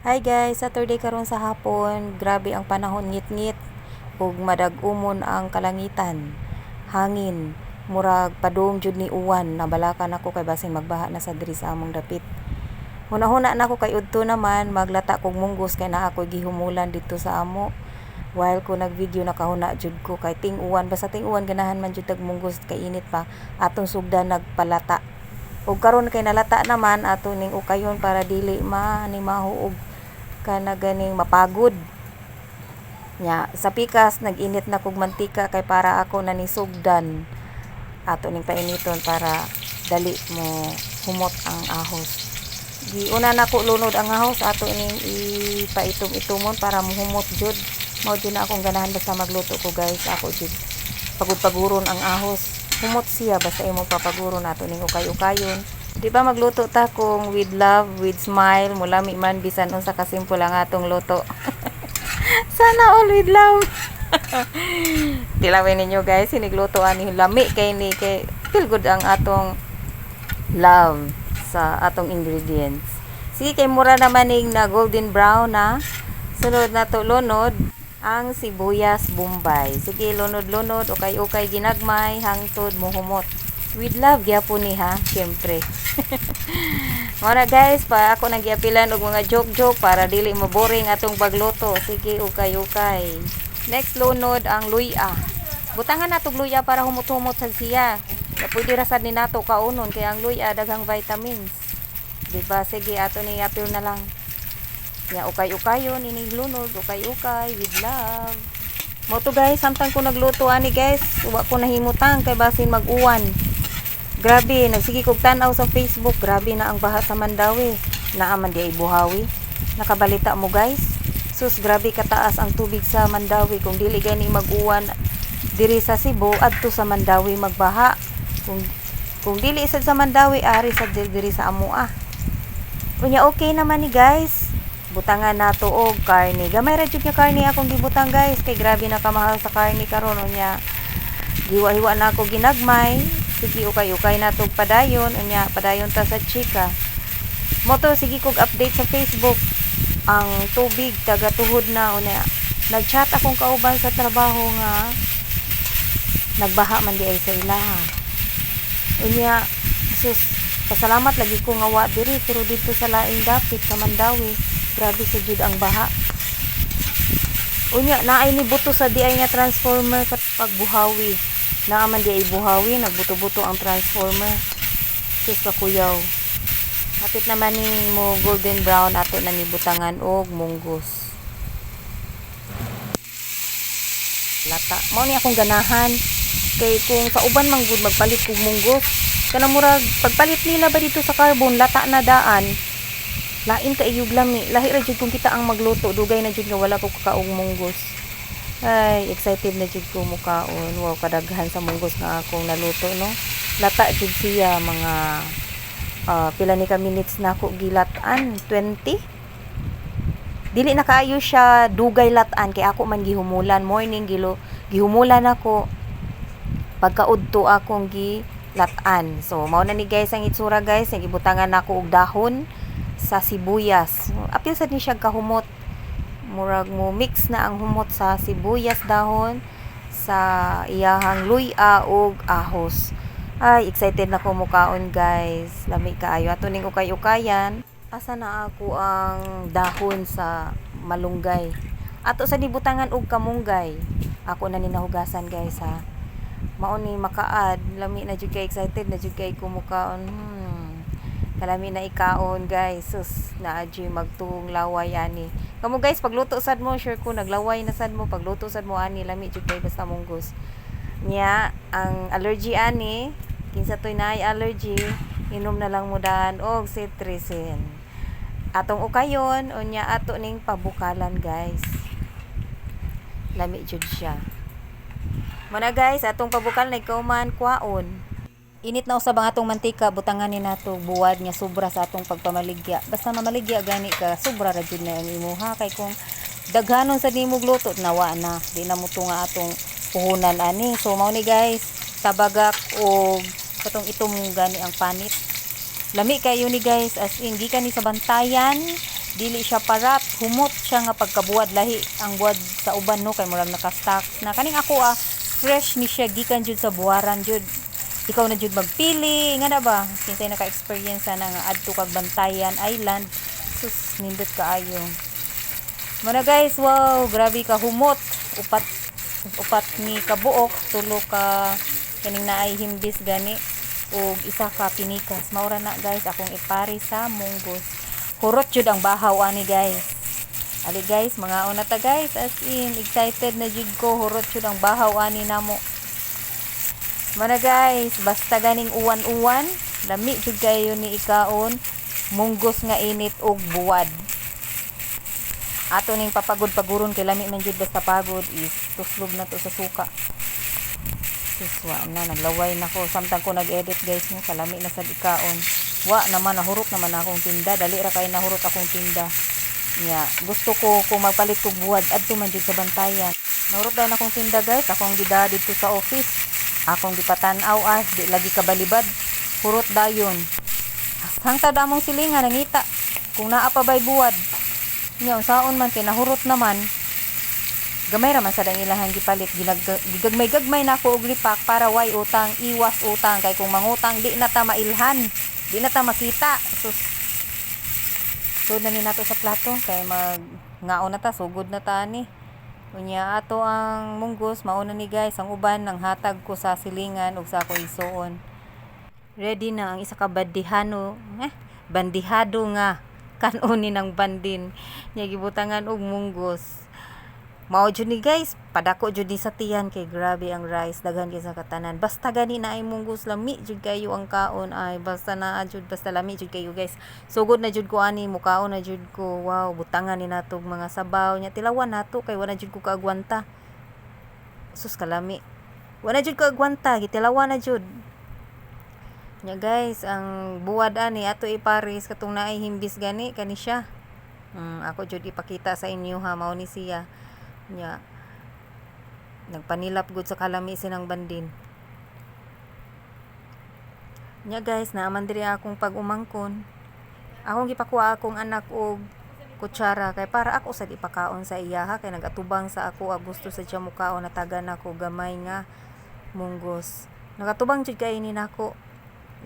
Hi guys, Saturday karon sa hapon. Grabe ang panahon, ngit-ngit ug madag-umon ang kalangitan. Hangin, murag padung jud ni uwan. Nabalakan ako kay basin magbaha na sa diri sa among dapit. Huna-huna nako kay udto naman maglata kog munggos kay naa ko'y gihumulan didto sa amo. While ko nag-video, nakahuna jud ko kay ting-uwan, basta ting-uwan ganahan man jud tag munggos kay init pa atong sugdan nagpalata. Ug karon kay nalata naman, ato ning ukayon para dili ma ni mahuog kana ganing mapagod. Nya sa pikas nag-init na kog mantika kay para ako na ni sugdan. Ato ning painiton para dali mo humot ang ahos. Giuna nako lunod ang ahos, ato ning ipaitom-itomon para mohumot jud. Mao jud na akong ganahan basta magluto ko, guys. Ako jud pagud-paguron ang ahos. Humot siya basta imong papaguron. Ato ning ukay-ukayon. Di ba magluto ta kung with love, with smile, mulami man bisan unsa ka simple ang atong luto. Sana all with love. Tilawin ninyo, guys, sinigluto ani lami kay ni kay feel good ang atong love sa atong ingredients. Sige, kay mura naman ning na golden brown na. Sunod na to, lunod ang sibuyas bombay. Sige, lunod-lunod, ukay-ukay ginagmay hangtod muhumot. With love gyapon ni ha, syempre. Mao na, guys, pa ako nang giapilan og mga joke-joke para dili mo boring atong pagluto. Sige, ukay-ukay. Next, lunod ang luya. Butangan nato luya para humot-humot sad siya. Ya, pwede ra sad ni nato kaunon kay ang luya daghang vitamins. Di ba? Sige, ato ni apil na lang. Ya, ukay-ukayon inig lunod, ukay-ukay with love. Mao to, guys, samtang ko nagluto ani, guys, wa ko nahimutang kay basin mag-uwan. Grabe, nagsige kog tan-aw sa Facebook, grabe na ang baha sa Mandaue. Naa man diay Buhawi. Nakabalita mo, guys? Sus, grabe kataas ang tubig sa Mandaue. Kung dili gani mag-uwan diri sa Cebu, adto sa Mandaue magbaha. Kung dili sad sa Mandaue, ari sad diri sa amoa. Unya okay naman ni, guys. Butangan nato og karne. Gamay ra jud nga karne akong gibutang, guys, kay grabe na kamahal sa karne karon. Unya giwa-hiwa na ako ginagmay. Sige, ukay-ukay na tog padayon. Unya padayon ta sa chika. Mao to, sige kog update sa Facebook. Ang tubig taga tuhod na. Unya nagchat akong kauban sa trabaho nga nagbaha man diay sa ilaha. Unya sus, pasalamat lagi ko nga wa diri, pero didto sa laing dapit sa Mandaue, grabe sa jud ang baha. Unya naay ni buto sa diay nga transformer pag Buhawi. Naa man diay Buhawi, nagbuto-buto ang transformer. Sus, kakuyaw. Hapit naman ni mo golden brown, ato na ni butangan og munggos. Lata. Mao ni akong ganahan. Kay kung sa uban man gud magpalit kog munggos, kanang murag pagpalit nila ba dito sa Carbon, lata na daan. Lain ka iyog lami. Lahi ra jud kung kita ang magluto, dugay na jud nga wala ko kakaog munggos. Ay, excited na jud ko mukaon. Wow, kadaghan sa munggos nga akong naluto, no. Lata jud siya, mga pila ni ka minutes na ako gilatan, 20. Dili na kaayo siya dugay latan kay ako man gihumulan morning, gilo gihumulan ako pagkaudto akong gilatan. So mao na ni, guys, ang itsura, guys. Ang gibutangan nako og dahon sa sibuyas. Apil sad ni siya kahumot. Murag mo mix na ang humot sa sibuyas dahon sa iyahang luya ug ahos. Ay, excited na ko mukaon, guys. Lami kaayo. Ato ning ukay-ukayan. Asa na ako ang dahon sa malunggay? Ato sa nibutangan og kamunggay. Ako na ni nahugasan, guys, ha. Mao ni makaad, lami na jud kay, excited na jud kay ko mukaon. Kalami na ikaon, guys. Sus, naa jud magtuhong laway ani. Kamo, guys, pagluto sad mo, sure ko naglaway na sad mo pagluto sad mo ani, lami jud kay basta munggos. Nya, ang allergy ani, kinsa toy naay allergy, inom na lang mo daan og cetirizine. Atong ukayon, unya ato ning pabukalan, guys. Lami jud siya. Muna, guys, atong pabukal na ikaw man kwaon. Init na usab ang atong mantika, butangan ni nato buwad nga sobra sa atong pagpamaligya. Basta mamaligya gani ka, sobra ra jud na ang imuha kay kung daghanon sa nimog luto, nawa na, di na mo nga atong puhunan ani. So mao ni, guys, tabagak og katong itom gani ang panit. Lami kayo ni, guys, as in gikan ni sa Bantayan. Dili siya parat, humot siya nga pagkabuwad. Lahi ang buwad sa uban, no, kay murag naka-stock na. Kaning ako ah, fresh ni siya gikan jud sa buwaran jud. Ikaw na jud magpili nga na ba, kinsay naka-experience na nga adto kag Bantayan Island. Sus, nindot kaayo. Muna guys, wow, grabe ka humot. Upat upat ni kabuok, tulo ka kaning naay himbis gani ug isa ka pinikas. Maura na guys akong ipari sa munggos. Hurot jud ang bahaw ani, guys. Ali guys, mga una ta guys, as in excited na jud ko, hurot jud ang bahaw ani namo. Mana guys, basta ganing uwan-uwan, lami jud kayo ni ikaon, munggos nga init ug buwad. Ato ning papagod-paguron kay lami man jud, basta pagod is tuslob na to sa suka. Sus, wa na, naglaway na ko samtang ko nag-edit guys, no, kalami na sad ikaon. Wa naman nahurot naman akong tinda, dali ra kay nahurot akong tinda. Nya, gusto ko kung magpalit kog buwad adto man jud sa Bantayan. Nahurot dayon akong tinda guys, akong gida didto sa office. Akong gipatan-aw ah, di lagi kabalibad. Hurot dayon. Hangtad among silingan nangita kung naa pa bay buwad. Nya unsaon man kay nahurot naman. Gamay ra man sad ang ilahang gipalit. Gigagmay-gagmay na ako og repack para way utang, iwas utang, kay kung mangutang di na ta mailhan, di na ta makita. Sus. Sud na ni nato sa plato kay mag ngaon na ta, sugod na ta ni. Unya ato ang munggos, mauna ni guys, ang uban nang hatag ko sa silingan ug sa ako isuon. Ready na ang isa ka bandihano, eh, bandihado nga kanunin ng bandin. Nya gibutangan og munggos. Mao jud ni guys, padako jud ni sa tiyan kay grabe ang rice, daghan kay sa katanan. Basta gani na ay munggos, lami jud kayo ang kaon ay, basta naa jud, basta lami jud kayo guys. Sugod na jud ko ani, mukaon na jud ko. Wow, butangan ni nato og mga sabaw nya, tilawan nato kay wala jud ko kaagwanta. Sus, kalami. Wala jud ko agwanta, gitilawan na jud. Nya guys, ang buwad ani ato ipares katong naay himbis gani kani siya. Ako jud ipakita sa inyo ha, mao ni siya. Nya nagpanilap gud sa kalami sinang bandin. Nya guys, naaman diri akong pag-umangkon. Akong gipakuha akong anak og kutsara kay para ako sad ipakaon sa iya ha, kay nagatubang sa ako, ah, gusto sa siya mukaon, natagan ako gamay nga munggos. Nakatubang jud kay ni nako.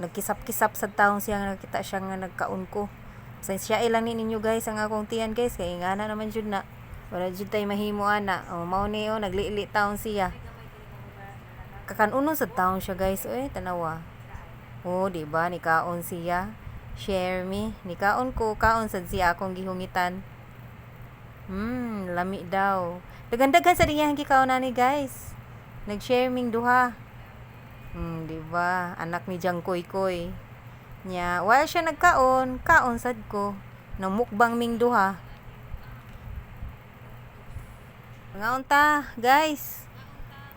Nagkisap-kisap sad taon siya nga nakita siya nga nagkaon ko. Sa siya ilang ni ninyo guys ang akong tiyan guys, kay ingana naman jud na. Wala jud tay mahimo ana. O mao ni oh, naglili taon siya. Kakanunon sad taon siya guys, oy tanawa. Oh, di ba nikaon siya. Share me, nikaon ko, kaon sad siya akong gihungitan. Lami daw. Daghan-daghan sa iyang gikaon ani guys. Nag-share ming duha. Di ba? Anak ni Jang Koy Koy. Nya, while siya nagkaon, kaon sad ko. Namukbang ming duha. Ngaon ta, guys.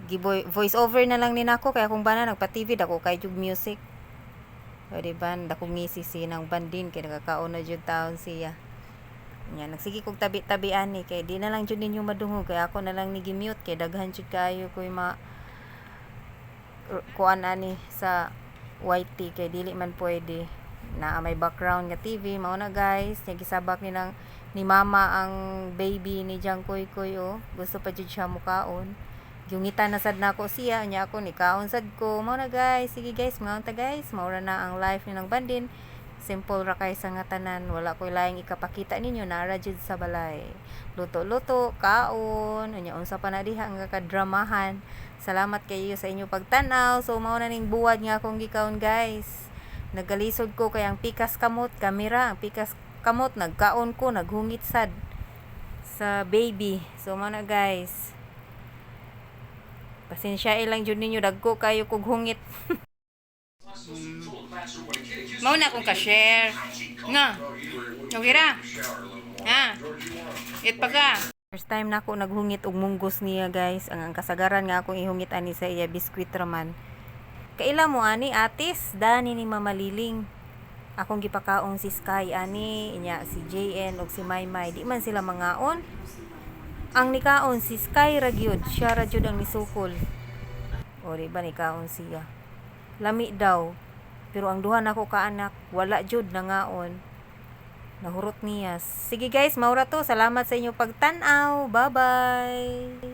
Giboy voice over na lang ni nako kay akong bana nagpa-TV, dako kay jug music. O di ba, dako ngisi si nang bandin kay nagakaon na jud taon siya. Nya nagsige kog tabi-tabi ani kay di na lang jud ninyo madungog kay ako na lang ni gi-mute kay daghan jud kaayo koy ma kuan ani sa YT kay dili man pwede na may background nga TV. Mao na guys, nya gisabak ni nang ni mama ang baby ni Jang Koy Koy oh, gusto pa jud siya mukaon. Gyungitan na sad nako siya, nya ako nikaon sad ko. Mao na guys, sige guys, mga ta guys, mao ra na ang life ni nang bandin. Simple ra kay sa nga tanan, wala koy laing ikapakita ninyo, naa ra jud sa balay. Luto-luto, kaon, unya unsa pa na diha nga kadramahan. Salamat kayo sa inyo pagtan-aw. So mao na ning buwad nga akong gikaon guys. Nagkalisod ko kay ang pikas kamot, kamera, ang pikas kamot, nagkaon ko, naghungit sad sa baby. So mao na guys. Pasensya lang jud ninyo, dagko kayo kog hungit. Mao na akong ka-share. Nga. Okay ra. Ha. It pa ka. First time na ako naghungit og munggos niya guys. Ang kasagaran nga akong ihungit ani sa iya, biskwit raman. Kaila mo ani atis dani ni Mama Liling. Akong gipakaon si Sky ani, inya si JN ug si Maymay. Di man sila mangaon. Ang nikaon si Sky ra gyud, siya ra gyud ang misukol. O di ba nikaon siya. Lami daw. Pero ang duha nako ka anak, wala jud nangaon. Nahurot niya. Sige guys, mao ra to. Salamat sa inyong pagtan-aw. Bye-bye.